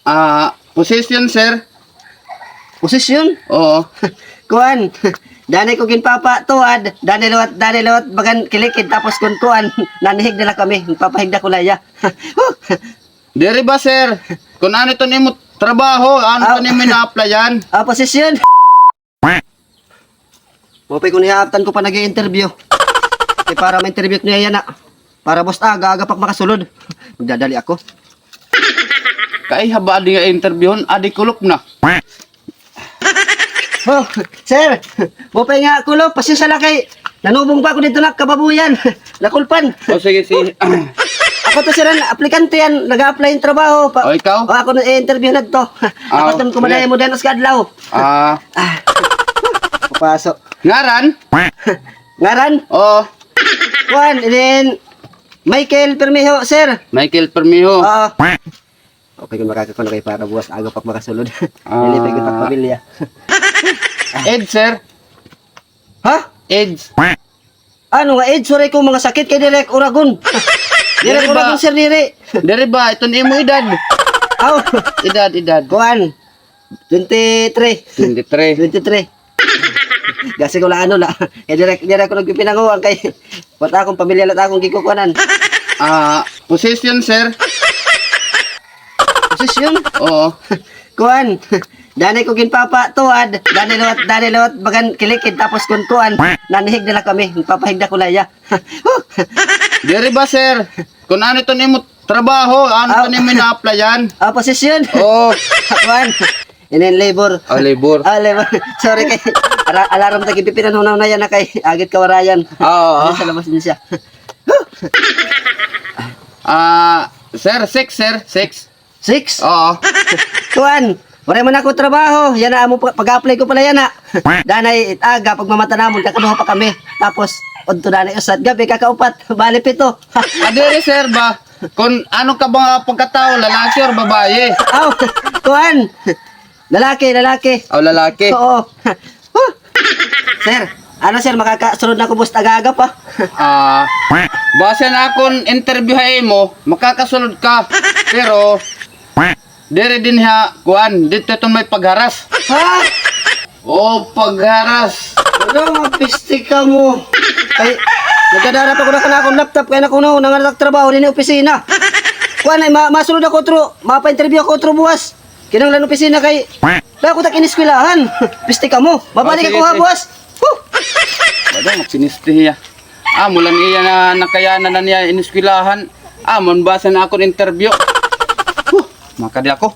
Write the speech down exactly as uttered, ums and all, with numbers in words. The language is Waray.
Ah, position, sir. Position? Oo. Kuan. Danay ko ginpapatuad, danay liwat, danay liwat, bagan kilikid, tapos kun kuan, nanihigda la kami, papahigda ko la iya. Diri ba, sir? Kun ano iton imo trabaho, ano iton imo ina-applyan? Ah, position. Maupay kon hiyaaptan ko pa nag-i-interview. Kay para ma-interview niya yana. Para buwas aga-aga pa ak makasulod. Magdadali ako. Kay haba adi nga interviewhon, adi kulop na. Oh, sir. Maupay nga kulop, pasensya la kay nanubong pa ako didto na kababuyan. Nakulpan. O, sige, sige. Ako to, sir, an aplikante yan. Nag-a-apply hin trabaho. Pa- O, ikaw? O, ako na i-interview na to. Ah, ako to, sige. Kumaday mo din sa kadlaw. Ah. Ah. Papaso. Ngaran? Ngaran? Oo. Kuan, inin Michael Permiho, sir. Michael Permiho. Oo. Okay, kun makakakuan kay para buwas aga pa ak makasulod. Ah. Nalipay ko tak pamilya. Age, sir? Ha? Age. Ano nga age? Waray ko mga sakit kay diri ak uragon. Diri ak uragon, sir, diri. Diri ba? Iton imo edad. Aw. Edad, edad. Kuan. Twenty-three. Twenty-three. Twenty-three. Gasi ko la ano la. Kay diri, diri ako nagpipinanguan kay wat akon pamilya la akon gikukuanan. Ah, position, sir. Position? Oo. Kuan. Danay ko ginpapatuad, danay liwat, danay liwat, bagan kilikid, tapos kun kuan, nanihigda la kami, papahigda ko la iya. Diri ba, sir? Kun ano iton imo trabaho, ano iton imo ina-applyan? Ah, position? Oo. Kuan. Inin labor. Ah, labor. Ah, labor. Sorry kay ara-, alarm ta gipipinanhunaw na yana kay agit kawarayan. Oo. Ano sa labas din siya? Ah, sir, six, sir, six. Six? Oo. Kuan, waray man ako trabaho. Yana amo pa-, pag-apply ko pa la yana. Danay aga pagmamata namon, kakaduha pa kami. Tapos, udto danay usa, gab-i kakaupat. Bali pito. Ah, diri, sir, ba? Kun ano ka ba nga pagkatao, lalaki or babaye? Aw, kuan. Lalaki, lalaki. Aw, lalaki. Oo. Huh. Sir, ano, sir, makakasulod na ko buwas aga-aga pa? Ah, base han akon interview ha imo, makakasulod ka. Pero diri dinhi ha kuan, didto iton may pagharas. Ha? O, pagharas. Ano, mapisti kamo. Ay, nagkadara pa ko na kan akon laptop kay nakuno nanganak trabaho dinhi opisina. Kuan ay, ma-, masulod ako utro, mapa-interview ako utro buwas. Kinahanglan opisina kay dako tak ineskwelahan. Pisti kamo. Babalik ako ha buwas. Huh! Wala, magsinisti hiya. Amo la an iya na nakayanan an iya ineskwelahan. Amo an base han akon interview. Huh! Makadi ako.